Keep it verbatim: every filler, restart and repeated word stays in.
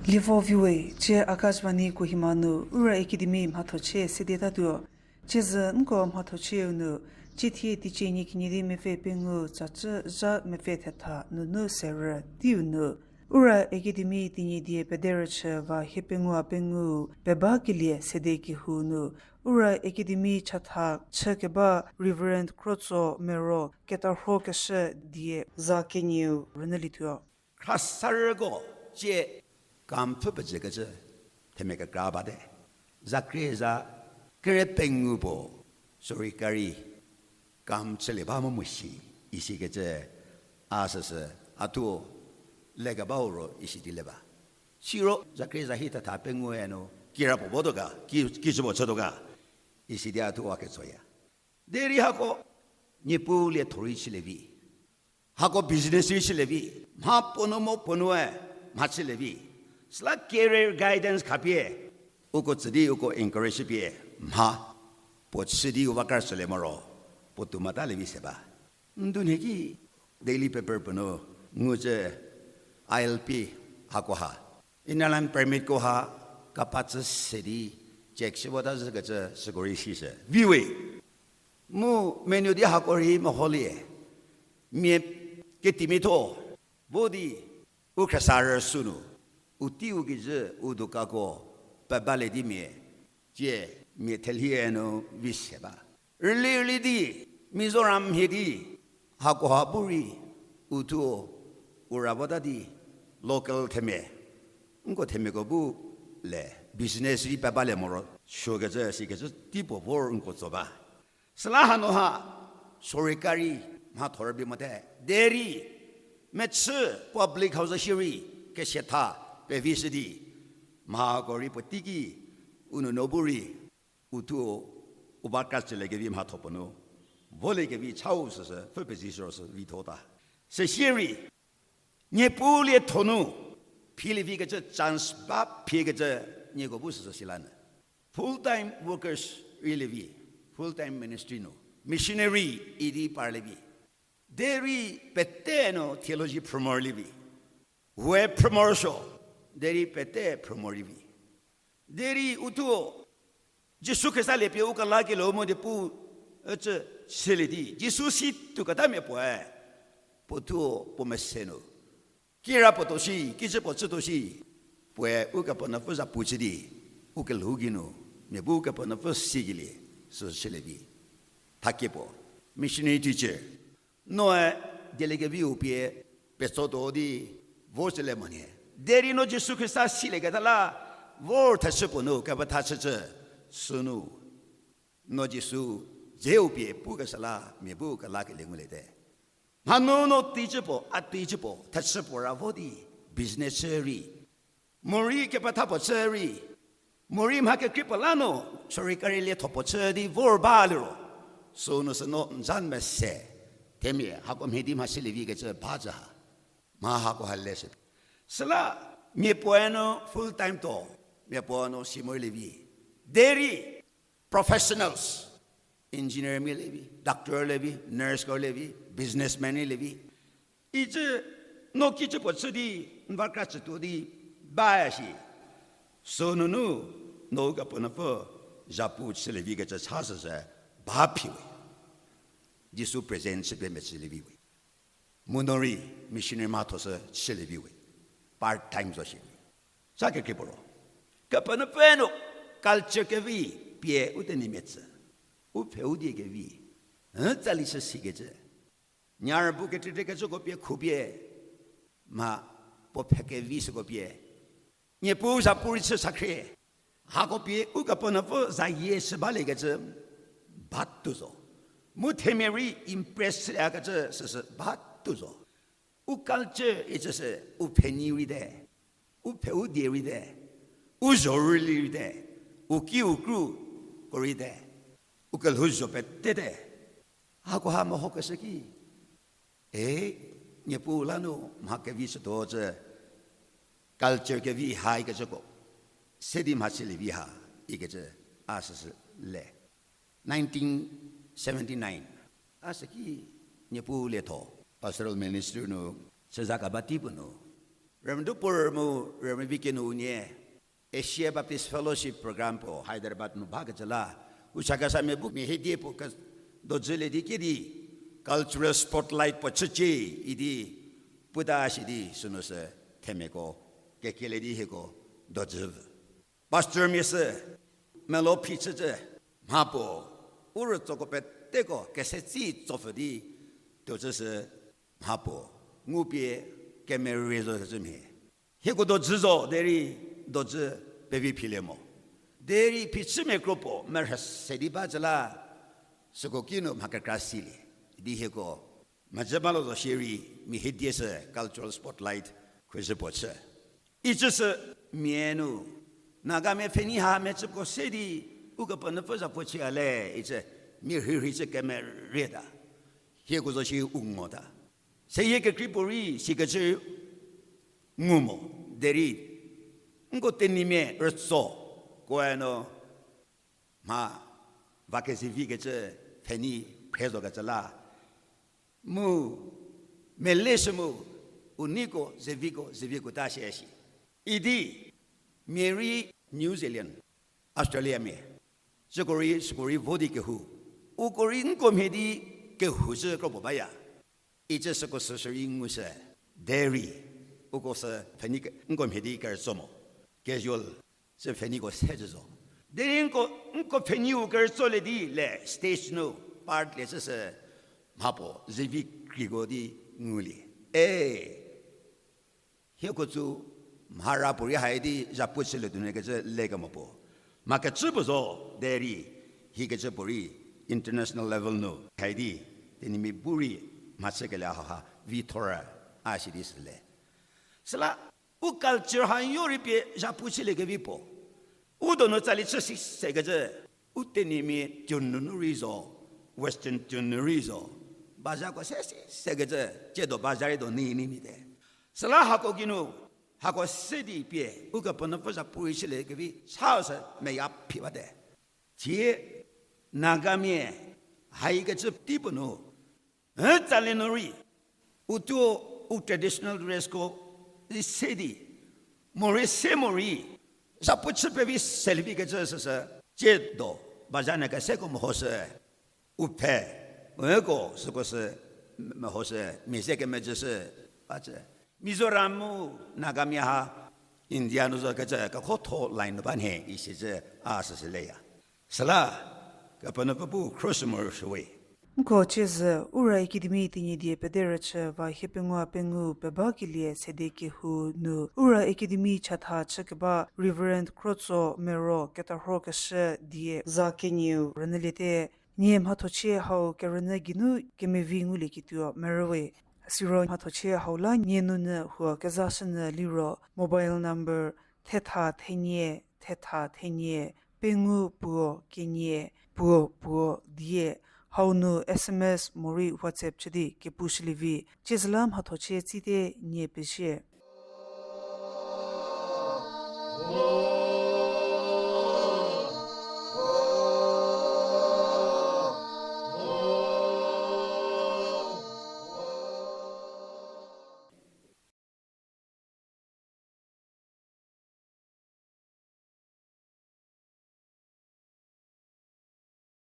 Lievo viwe, cie Akashvani Kohima nu Ura Academy mhathochie sedetatuo. Cie zü nko mhathochieu nu, cie thie teicie nyi kenie di mepfü pengou tsacü zha mepfü thetha nunu serü teiu nu, Ura Academy Tenyidie pederüchü va hiepengou-a pengou peba kelie sede kehou nu, Ura Academy chatha chü keba Reverend Krotso Mero ketarhokeshü die za kenieu rünyülietuo. Khrasarüko cie kam pfü pejükecü themia kekra bate. Zakrie za kere pengou puo sorkari kam chülie ba mo mo shi isikecü a süsü a thuo lekebau ro isi di le ba. Siro zakrie za hi thetha pengou-e nu kirapuo votuo ga, ki, kicüpuo chütuo ga isi di a thuo a ketsoya. Derei hako Niepuu lietho rei chülie vi. Hako business rei chülie vi. Mha puo nu mo puo nu-e mha chülie vi. Süla career guidance khapie uko tsü di uko encourage pie mha puo chü di u va kra chülie moro puo tou matalie vi se ba. Ndunhie ki daily paper puo nu ngucü I L P hako ha, Inner Line Permit ko ha kapa tsü se di check shü vota zhükecü süko rei sishü. Viwe. Mu menuo di hako rei meholie. Mia ketimia tho vo di u khriesarü sünu u teiu kijü u dukako pebalie di mia, tie mia thelhie nu vi se ba. Rüli rüli di Mizoram mhie di hakoha bu rei u thuo u ra vota di local themia, nko themiako bu le business rei pebalie moro suokecü sikecü teipuo vor nko tso ba. Süla hanu ha sorkari mhatho rübei mote derei mechü public hau zo shierei kesiatha pevishü di mhako rei puotei ki u nuonuo bu rei u thuo u ba kra chüliekevi mhatho puo nu voliekevi chau süsü pfü pezi siro sü vithota. Süsie rei Niepuu lietho nu philie vikecü chance ba phiekecü nieko bu süsü silanü. Full time workers rei lie vi, full time ministry nu missionary idi parlie vi. Derei pete nu theology phrü morlie vi. We phrü morosuo, derei pete phrü morlie vi. Derei u thuo Jisu Khrista liepie u kelakelieu mo di pu ücü chülie di Jisu si tuoketamia puoe puo thuo puo mese nu kirapuo tuo shi, kicüpuo chütuo shi, puoe Ukepenuopfü zhapu chü di u kelhou geinu mia bu Ukepenuopfü sikelie sü chülie vi. Thakie puo, missionary teacher, noe dieliekeviu pie petsotuo di vo chülie monyü. Derei no Jisu Khrista silieketa la vor thechü puo nu kepetha chücü sünu no Jisu dzeu pie pukeshü la mia bu kelakelie nguliete. Mhanu no teicü puo, a teicü puo, thechü puo ra vo di business chü rei, morei kepetha puo chü rei, morei mha kekrei puo la nu sorkari lietho puo chü di vor ba liro, sünu sü no n za mese, themia hako mhie di mha silie vikecü ba zü ha, mha hako ha leshü. Süla miapuoe nu full time tuo, miapuoe nu si morei lie vi. Derei professionals, engineer mia lie vi, doctor lie vi, nurse ko lie vi, businessman rei lie vi. Icü no kicü puo chü di n va kra chütuo di baya shi. Sünunu no Ukepenuopfü zhapu chülie vikecü chashü sü ba phi we. Jisu present chü pie mechülie vi we. Mu no rei missionary mhatho sü chülie vi we. Part time zo shi. Sa kekrei puo ro, Kepenuopfü no culture kevi pie u tenyimia tsü, u pfhe u die kevi, n tsali chü sikecü. Nyarü bu kekrei kecüko pie khupie, mha puo pfhe kevi süko pie, Niepuu zhapu rei chü sakhrie, hako pie Ukepenuopfü zayie shü baliekecü batuo zo. Mu themia rei impress chüliekecü süsü batuo zo. U culture icü sü u pfhenei rei te, u pfhe u die rei te, u zho rüli rei te, u ki u kru ko rei te, u kelhouzho pete te. Hakoha mehokeshü ki, e, Niepuu la nu mha kevi shütuo cü, culture kevi ha ikecüko se di mha chülie vi ha ikecü a süsü le. Nineteen seventy nine, a sü ki Niepuu lietho pastoral ministry nu chüza keba tei puo nu, Reverend Dupur mu Reverend Vikenu unie Asia Baptist Fellowship Program puo Hyderabad nu bakecü la, u chakesamia bu mia hiedie puo ke dojülie di kedi cultural spotlight puo chücie idi puta shi di sünu sü themiako kekielie di hieko dojü. Pastormia sü melo phichücü mha puo u rütsoko peteko kese tsi tsopfü di tuocü sü mha puo ngupie kemerie zokecü mhie. Hieko dojü zo derei dojü pevi philie mo. Derei phichümia kro puo merhü se di bacü la süko kinu mha kekra silie di hieko mhacü balo zo shierei mia hiedie sü cultural spotlight khuzhü puo chü. Icü sü mia nu Nagamia pfhenei ha mecüko se di Ukepenuopfü zhapuo chüya le icü mia rhirhicü kemerieta. Hieko zo shi u ngota. Seyie kekrei puorei sikecü ngu mo derei nko Tenyimia rütso koe no mha va kezivikecü pfhenei phre zokecü la mu meleshü mu u neiko zeviko zeviko ta shie shi idi mia rei New Zealand, Australiamia süko rei süko rei vo di kehou, uko rei nko mhie di kehou shü kro puo baya. Icü süko süsü rei ngushü derei uko sü pfhenei ke- nko mhie di kerütso mo, casual sü pfheneiko se cü zo. Derei nko nko pfhenei u kerütsolie di le stage nu part lie chü sü mha puo zevi kreiko di ngulie. E hieko tsu mhara puorei hai di zhapu chülie tuonyü kecü lekemo puo mha kecü puo zo derei hikecü puorei international level nu hai di Tenyimia bu rei mhachükelie hauha vithorü a si di süle. Süla u culture ha yo rei pie zhapu chülie kevi puo u donu tsali chü si sekecü u Tenyimia tune nunu rei zo, western tune nu rei zo, bazhako se si sekecü tsiedo bazha rei do nei nei mite. Süla hako geinu hako se di pie Ukepenuopfü zhapu rei chülie kevi chau sü meya phi bate. Thie Nagamia haikecü tei puo nu tsali nu rei u tuo u traditional dressko se di morei se morei zhapu chü pevi selfie kecü süsü tsiedo bazha nyü keseko mehoshü. U pfhe uko süko sü mehoshü mia ze kemezhüshü bacü. Mizoram mu Nagamia ha India nu zo kecü kekhotho line nu ba nhie isicü a süsü leya. Süla Kepenuopfü bu khroshü morosuowe. Nko ciezü Ura Academy Tenyidie pederüchü va hiepengou pengou pebakelie sede kehou nu Ura Academy chatha chükeba Reverend Krotso Mero ketarhokeshü die za kenieu rünyüliete. Nie mhathochie hau kerünyü geinu kemevi ngulieketuo merüwe. Siro mhathochie hau la nie nunyü huo kezashünyü liro mobile number thetha thenie thetha thenie pengou puo kenie puo puo die hau nu S M S morei WhatsApp chü di kepushülievi. Ciezüla mhathochie tsite nie pezie.